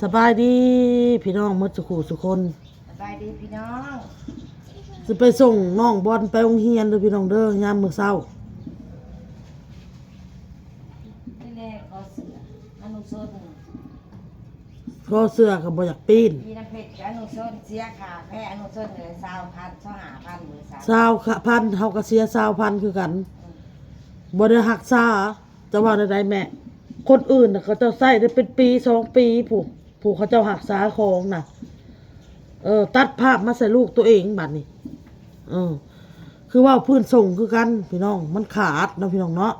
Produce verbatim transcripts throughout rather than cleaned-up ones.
สบายดีพี่น้องหมดสุขุสุคน สบายดีพี่น้อง สิไปส่งน้องบอลไปโรงเรียนเด้อพี่น้องเด้อยามมื้อเช้า นี่แหละคอเสื้ออนุสรณ์ คอเสื้อก็บ่อยากปีน มีน้ำเพชรกับอนุสรณ์เสียค่าแพ้อนุสรณ์เลยซาวพันซาวห้าพันเลยซาว ซาวพัน เฮาก็เสียซาวพันคือกัน บ่ได้รักษา จะว่าได้แม่ คนอื่นน่ะเขาเจ้าใส่ได้เป็นปีสองปีผู้ ผู้เขาเจ้ารักษาของน่ะ เออ ตัดภาพมาใส่ลูกตัวเองบัดนี้ เออ คือว่าพื้นส่งคือกันพี่น้อง มันขาดเนาะพี่น้องเนาะ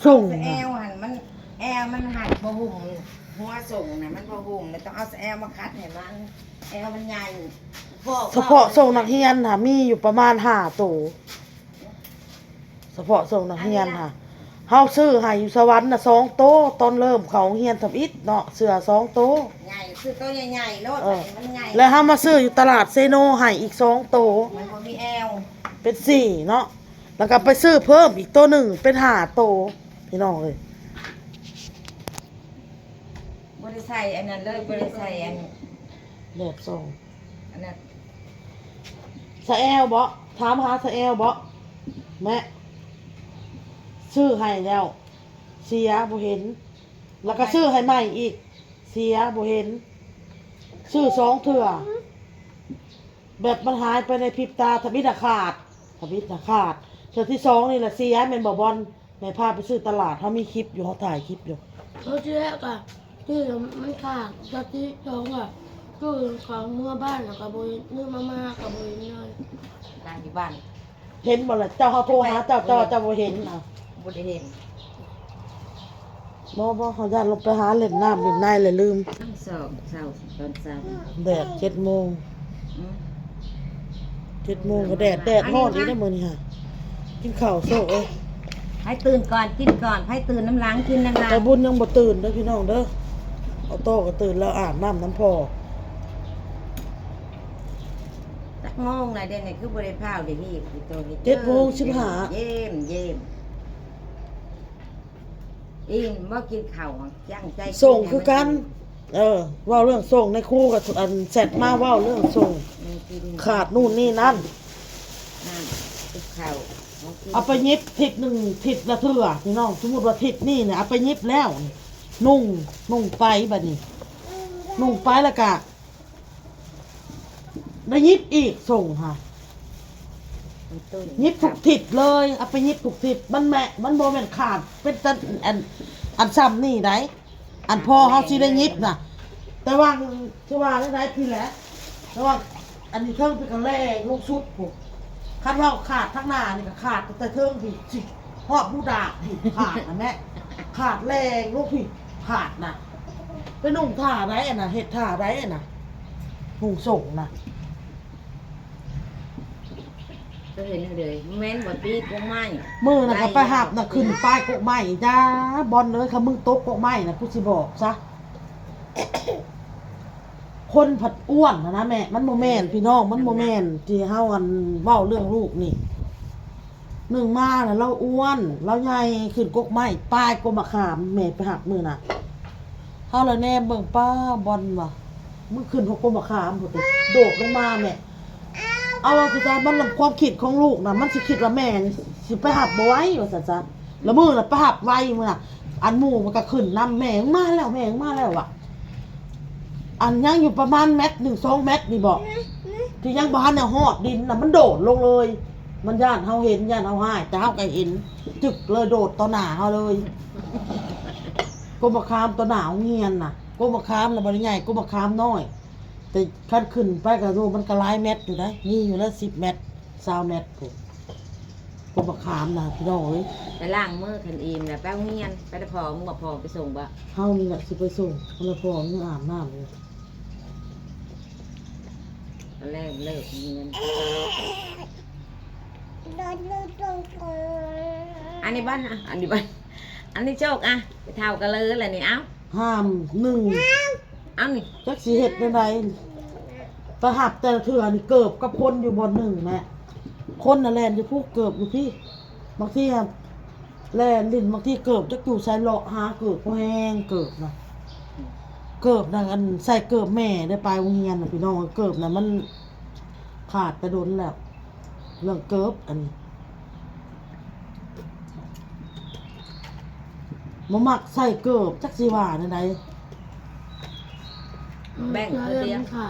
ส่ง แอลหั่นมัน แอลมันหั่นบ่หุ้ม หัวส่งน่ะมันบ่หุ้ม แล้วต้องเอาแอลมาคัดให้มัน แอลมันใหญ่ เฉพาะส่งนักเรียนน่ะ มีอยู่ประมาณห้าโต เฉพาะส่งนักเรียนค่ะ เฮาซื้อให้อยู่สวรรค์น่ะสองโต ตอนเริ่มเข้าโรงเรียนทำอิฐเนาะ เสื้อสองโต ใหญ่ ซื้อโตใหญ่ๆโลด เออ มันใหญ่ แล้วเฮามาซื้ออยู่ตลาดเซโนให้อีกสองโต มันบ่มีแอล เป็นสี่เนาะ แล้วก็ไปซื้อเพิ่มอีกโตหนึ่งเป็นห้าโต พี่น้องเอ้ย บ่ได้ใส่อันนั้นเลย บ่ได้ใส่อัน แบบส่ง อันนั้น สะแอลบ่ ถามหาสะแอลบ่ แม่ ซื้อให้แล้ว เสียบ่เห็น แล้วก็ซื้อให้ใหม่อีก เสียบ่เห็น ซื้อสองเทื่อ แบบมันหายไปในพริบตา ทำอิฐน่ะขาด ทำอิฐน่ะขาด เทื่อที่สองนี่แหละเสีย แม่นบ่บอล แม่พาไปซื้อตลาด เฮามีคลิปอยู่ เฮาถ่ายคลิปอยู่ เฮาที่แรกอะ ที่มันขาด เทื่อที่สองอะ คือเขาเมือบ้านแล้วก็บ่เห็น มื้อมาม่าก็บ่เห็นเลย นั่งอยู่บ้าน เห็นบ่ล่ะ เจ้าเฮาโทรหาเจ้า เจ้า เจ้าบ่เห็นน่ะ บ่ได้เห็น บ่ บ่ เขาย่านลงไปหาเล่นน้ำเล่นในเลยลืม ทั้งสองเช้า ตอนเช้า แดดเจ็ดโมง อืม เจ็ดโมงก็แดด แดดฮ้อนอีกเด้อมื้อนี้ค่ะ กินข้าวโซะเอ้ย ให้ตื่นก่อน กินก่อน ให้ตื่นน้ำหลัง กินน้ำหลัง แต่บุญยังบ่ตื่นเด้อพี่น้องเด้อ เอาโต้ก็ตื่นแล้วอาบน้ำน้ำพ่อ จักโมงนะเดี๋ยวนี้คือบ่ได้พาวได้ฮีบอีโตนี่ เจ็ดโมงสิบห้า เย็น เย็น อิ่มบ่กินข้าว จังใจกิน ส่งคือกัน เออ เว้าเรื่องส่งในครูก็อันแชทมาเว้าเรื่องส่ง อืม กิน ขาดนู่นนี่นั่น นั่น กินข้าว เอาไปหยิบทิศหนึ่งทิศละเทื่อพี่น้อง สมมุติว่าทิศนี่เนี่ยเอาไปหยิบแล้วนี่ นุ่ง นุ่งไปบัดนี้ นุ่งไปแล้วก็ ได้หยิบอีกส่งค่ะ มันตุ้ย หยิบทุกทิศเลย เอาไปหยิบทุกทิศ มันแม่ มันบ่แม่นขาด เป็นตันอัน อันซ้ำนี่ได อันพ่อเฮาสิได้หยิบน่ะ แต่ว่า คือว่าได้พี่แหละ แต่ว่า อันนี้เทิงเป็นกระแลงลงสุดพุ้น คันว่าขาดทั้งหน้านี่ก็ขาดแต่เทิงพี่สิ ฮอดบูดาพี่ขาดนะแม่ ขาดแลงลงพี่ขาดนะ ไปนุ่งท่าใดอะนะ เฮ็ดท่าใดอะนะ นุ่งส่งนะ ก็เห็นเลย แม่นบ่ตีกกไม้ มื้อน่ะก็ไปหับน่ะ ขึ้นป้ายกกไม้จ้า บอลเลย คันมึงตกกกไม้น่ะ กูสิบอกซะ คนผัดอ้วนนะนะแม่ มันบ่แม่นพี่น้อง มันบ่แม่นที่เฮาอันเว้าเรื่องลูกนี่ หนึ่งมาน่ะเราอ้วน เราใหญ่ ขึ้นกกไม้ ป้ายกกมะขาม แม่ไปหับมื้อน่ะ เฮาละแนมเบิ่ง ป้าบอลว่ะ มึงขึ้นกกมะขามพุ้นติ โดดลงมาแม่ เอาว่าสิจ้า มันความคิดของลูกน่ะ มันสิคิดว่าแม่นี่สิไปหับบ่ไหวว่าซั่นซะ แล้วมื้อน่ะไปหับไวมื้อน่ะ อันหมู่มันก็ขึ้นนำ แม่มึงมาแล้ว แม่มึงมาแล้วว่ะ อันยังอยู่ประมาณแมตรหนึ่ง สองแมตรนี่บ่ ที่ยังบ่ทันได้ฮอดดินน่ะ มันโดดลงเลย มันย้านเฮาเห็น ย้านเฮาฮ้าย แต่เฮาก็เห็น จึกเลย โดดต่อหน้าเฮาเลย กกมะขามต่อหน้าโรงเรียนน่ะ กกมะขามน่ะบ่ได้ใหญ่ กกมะขามน้อย แต่คันขึ้นไปก็โอ้ มันก็หลายแมตรอยู่นะ มีอยู่แล้วสิบแมตร ซาวแมตรพุ้น กกมะขามน่ะพี่น้องเอ้ย ไปล้างมือคันอิ่มแล้วไปโรงเรียน ไปแต่พ่อ มึงบ่พ่อไปส่งบ่ เฮานี่แหละสิไปส่ง แล้วพ่อมึงอาบน้ำอยู่ ตอนแรกเลิกเรียน อันนี้บ้านอ่ะ อันนี้บ้าน อันนี้โจกอ่ะ ไปเท่ากันเลยแหละนี่ เอ้า ห้ามหนึ่ง เอ้านี่ จักสิเฮ็ดแนวใด ไปหับแต่ละเทื่อนี่เกิบกับคนอยู่บ่อนหนึ่งแม่ คนน่ะแล่นอยู่พุ้น เกิบอยู่พี้ บางทีอะแล่นหลิ้น บางทีเกิบจักอยู่ไส เลาะหาเกิบ พอแฮงเกิบนะ เกิบนะ อันใส่เกิบแม่ได้ไปโรงเรียนน่ะพี่น้อง เกิบนะมันขาดไปโดนแล้ว เรื่องเกิบอันนี้บ่มักใส่เกิบจักสิว่าแนวใด แบ่งคือเดียว ค่ะ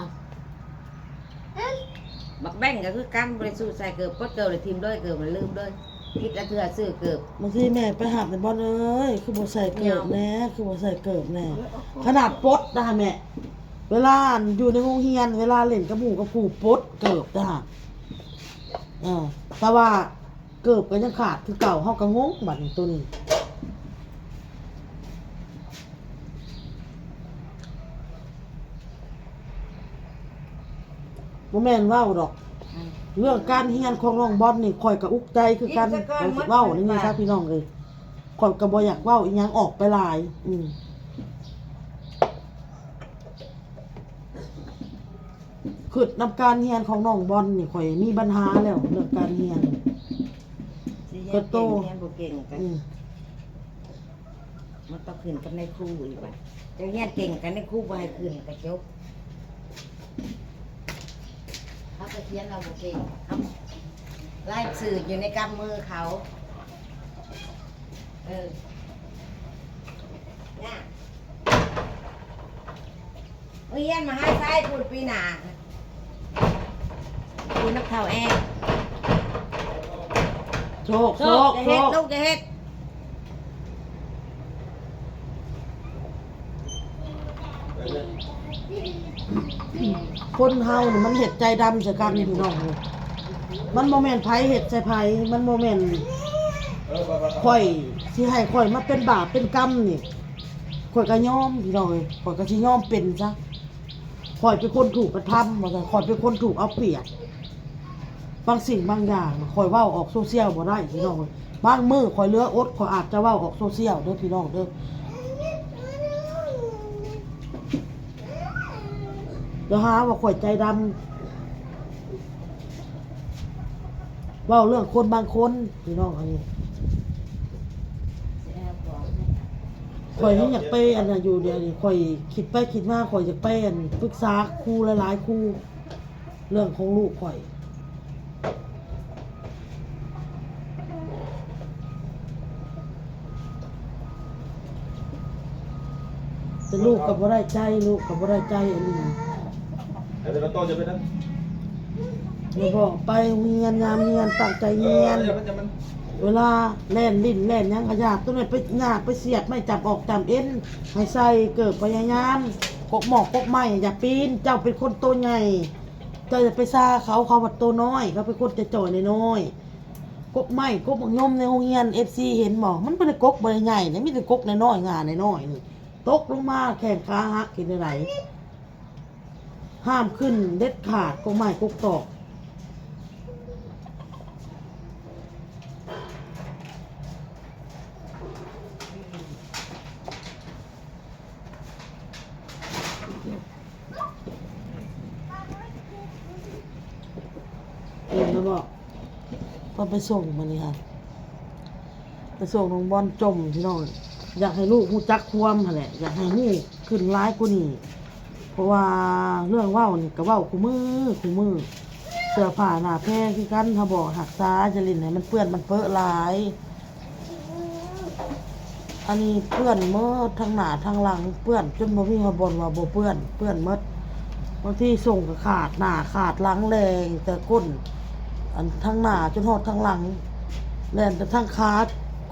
บักแบ่งก็คือกันบริสุทธิ์ใส่เกิบปดเกิบเลยทิมด้วยเกิบมันลืมด้วยคิดละเทื่อซื้อเกิบ บางทีแม่ไปหับในบ้านเอ้ย คือบ่ใส่เกิบแน่ คือบ่ใส่เกิบแน่ ขนาดปดนะคะแม่ เวลาอยู่ในโรงเรียน เวลาเล่นกับหมู่กับครูปดเกิบนะคะเออแต่ว่าเกิบก็ยังขาดคือเก่า เฮาก็งงบัดนี้ตัวนี้ บ่แม่นเว้าดอก อืม เรื่องการเรียนของน้องบอลนี่ ข่อยก็อุกใจคือกัน อีกสักก้อน ข่อยสิเว้า หมด นี่ ไป ซะพี่น้องเอ้ย ข่อยก็บ่อยากเว้าอีหยังออกไปหลาย อืม คิดนำการเรียนของน้องบอลนี่ ข่อยมีปัญหาแล้ว เรื่องการเรียน สิเรียน ก็โต เก่งเรียนบ่เก่งกัน อืม มันต้องขึ้นกับนายครูอีกว่าจะเรียนเก่งกับนายครูบ่ให้ขึ้นกระจบเขาก็เขียนเราบ่เก่งเขาลายสื่ออยู่ในกำมือเขา เออเนี่ยเรียนมาให้ใช้คุณปีหน้าคุณนักเท่าแอร์ โชค โช โช ค ค จะ โช เฮ็ด ค ลูกจะเฮ็ด คนเฮานี่มันเฮ็ดใจดำซะคักนี่พี่น้องเอ้ย มันบ่แม่นไผเฮ็ดใส่ไผ มันบ่แม่นข่อยสิให้ข่อยมาเป็นบาปเป็นกรรมนี่ ข่อยก็ยอมพี่น้องเอ้ย ข่อยก็สิยอมเป็นซะ ข่อยเป็นคนถูกกระทำว่าซั่น ข่อยเป็นคนถูกเอาเปรียบ บางสิ่งบางอย่างน่ะข่อยเว้าออกโซเชียลบ่ได้พี่น้องเอ้ย บางมื้อข่อยเหลืออด ข่อยอาจจะเว้าออกโซเชียลเด้อพี่น้องเด้อ เดี๋ยวหาว่าข่อยใจดำ เว้าเรื่องคนบางคนพี่น้อง อันนี้ ข่อยยังอยากไปอันนั้นอยู่เดี๋ยวนี้ ข่อยคิดไปคิดมา ข่อยอยากไปอันปรึกษาครูหลายๆครู เรื่องของลูกข่อย แต่ลูกก็บ่ได้ใจ ลูกก็บ่ได้ใจอันนี้ เดี๋ยวเราต้องจะไปนั่น แม่บอกไปโรงเรียน ยามเรียนตั้งใจเรียน เออมันจะมัน เวลาแล่นลิ้นแล่นหยังก็อยาก ตัวนี้ไปยากไปเสียดไม้จับออกจับเอ็น ให้ใส่เกิบพยายาม กกหมอกกกไม้อย่าปีน เจ้าเป็นคนโตใหญ่ เจ้าอย่าไปซ่าเขา เขาว่าโตน้อย เขาเป็นคนจะจ่อยน้อยๆ กกไม้กกบักยมในโรงเรียน เอฟซี เห็นบ่ มันเป็นกกบ่ได้ใหญ่นะ มีแต่กกน้อยๆ งาน้อยๆ นี่ ตกลงมาแข้งขาหักเฮ็ดจั่งใด ห้ามขึ้นเด็ดขาด กกไม้กกตอก เห็นแล้วบอก พอไปส่งมานี่ค่ะ ไปส่งน้องบอลจมพี่น้อง อยากให้ลูกฮู้จักความหั้นแหละ อยากให้ฮู้ขึ้นหลายกว่านี้ เพราะว่าเรื่องเว้านี่ก็เว้าคู่มื้อคู่มื้อ เสื้อผ้าหน้าแพรคือกัน เฮาบอกหักษาจะเล่นให้มันเปื้อนมันเปอะหลาย อันนี้เปื้อนหมดทั้งหน้าทั้งหลัง เปื้อนจนบ่มีฮอดบ่อนว่าบ่เปื้อน เปื้อนหมด บางทีส่งก็ขาดหน้าขาดหลังแลงแต่ก้น อันทั้งหน้าจนฮอดทั้งหลัง แล่นแต่ทั้งขา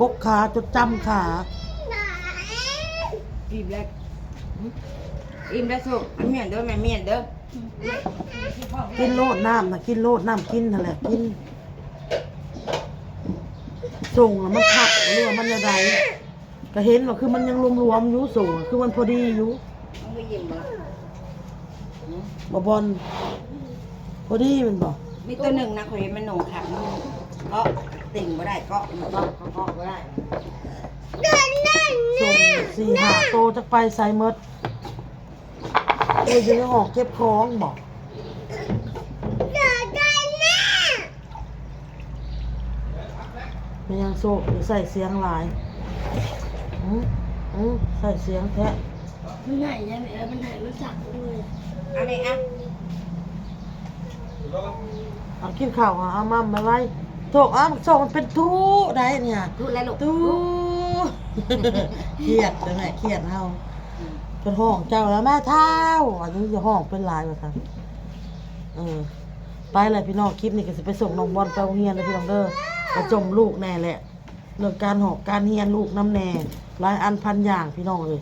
กกขาจนจำขา อิ่มแล้วอิ่มแล้วสุกเมียนเด้อแม่เมียนเด้อ กินโลดน้ำนะ กินโลดน้ำกินนั่นแหละ กิน ส่งอะมันคักหรือว่ามันยังไง ก็เห็นว่าคือมันยังหลวมๆอยู่ ส่งอะคือมันพอดีอยู่ มันไม่ยิ้มบ่ บ่บอล พอดีแม่นบ่ มีตัวหนึ่งนะเขาเห็นมันหนุ่มขับมันก็ติ่งบ่ได้ก็มันก็ก็ก็บ่ได้ ส่งสี่ห้าโตจักไปใส่หมด โอ้ยอยู่ในห้องเก็บของบ่ ไม่ยังโซกหรือใส่เสียงหลาย อืมอืมใส่เสียงแท้ มันใหญ่ใช่ไหมเออมันใหญ่มันสักเลย เอาเลยอ่ะ เอากินข้าวเอาเอามามาไว้โถกเอาโถกมันเป็นตู้ได้เนี่ย ทุแล้วลูก ตู้เครียดจังไงเครียดเฮาเป็นห้องเจ้าแล้วแม่เฒ่าอันนี้จะห้องเป็นหลายว่าซั่นเออ ไปเลยพี่น้องคลิปนี้ก็สิไปส่งน้องบอลไปโรงเรียนเลยพี่น้องเด้อมาจมลูกแน่แหละเรื่องการหอกการเรียนลูกน้ำแน่หลายอันพันอย่างพี่น้องเลย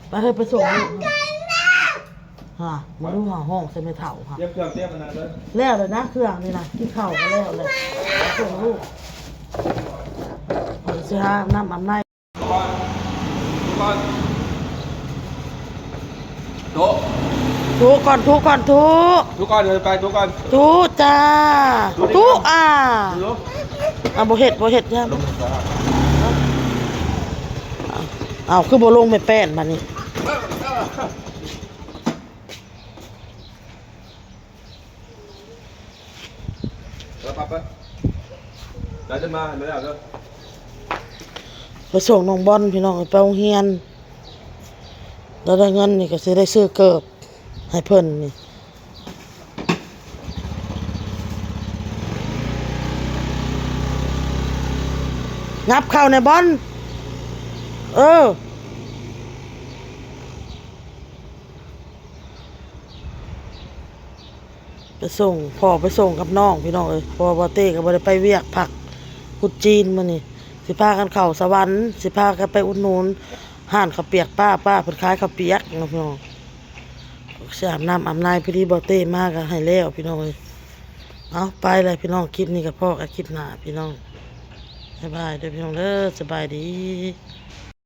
ไปเฮ้ยไปส่งลูกฮะมาดูหาห้องใส่ไม่เฒ่าฮะ เตรียมเครื่องเตรียมอันนั้นเลย แล้วเลยนะเครื่องนี่นะที่เข่าก็แล้วเลยส่งลูกเดี๋ยวสิหาน้ำอาบน้ำ ทุกคนโต๊ะ ทุก่อนทุก่อนทุ ทุกคนเดี๋ยวไปทุกคน ทุจ้าทุอ่า ดู อ่ะบ่เห็ดบ่เห็ดย่า ลงมา เอาคือบ่ลงไม่แป้นบัดนี้ แล้วปั๊บไปแล้วจะมาไม่ได้แล้ว ไปส่งน้องบอลพี่น้องไปโรงเรียนแล้วได้เงินนี่ก็สิได้ซื้อเกิบให้เพิ่นนี่งับเข้าในบอลเออ ไปส่งพ่อไปส่งกับน้องพี่น้องเอ้ยเพราะว่าบ่าวเต้ก็บ่ได้ไปเวียกพักกุดจีนมื้อนี้สิพากันเข้าสวรรค์สิพากันไปอุดหนุนร้านข้าวเปียกป้าป้าเพิ่นขายข้าวเปียกเนาะพี่น้องสิอาบน้ำอาบในพอดีบ่าวเต้มาก็ให้แล้วพี่น้องเอ้ยเอาไปเลยพี่น้องคลิปนี้ก็พ้อกันคลิปหน้าพี่น้องบ๊ายบายเด้อพี่น้องเด้อสบายดี